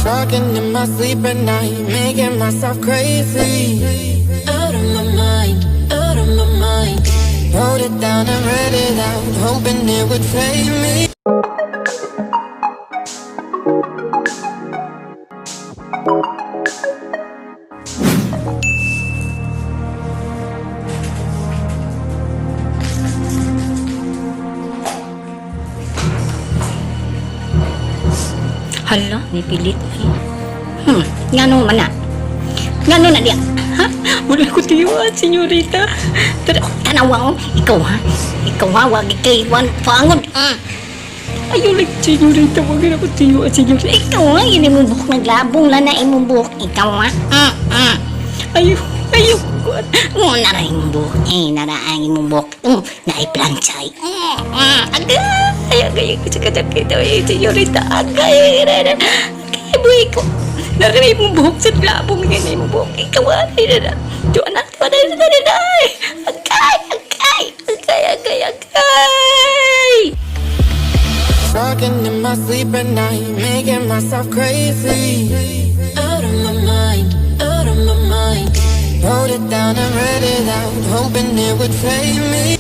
Talking in my sleep at night, making myself crazy. Out of my mind, out of my mind. Wrote it down and read it out, hoping it would save me. Hala, ni pilit. Ngano man na? Ngano na diya? Ha? Wala ko tiyuan, senyorita. Tara, tanawa oh. Ikaw ha? Ikaw ha? Wag kay wan pangon. Ayaw lang, senyorita. Wag na ko tiyuan, senyorita. Ikaw ha? Ini mong buhok naglabong lang na imong buhok. Ikaw ha? Ayaw, ayaw. Nara imong buhok. Eh, nara ang imong buhok. Naiplansay. Agay, agay, sakit, ay, senyorita. Agay, agay, agay, buhay ko. Nara imong buhok sa labong. Ini imong buhok. Ikaw ha? Nara. Tuwa na, tuwa na, tuwa na, agay, agay, agay, agay, agay. Talking in my sleep at night, making myself crazy. Out of my mind, out of my mind. Wrote it down and read it out, hoping it would save me.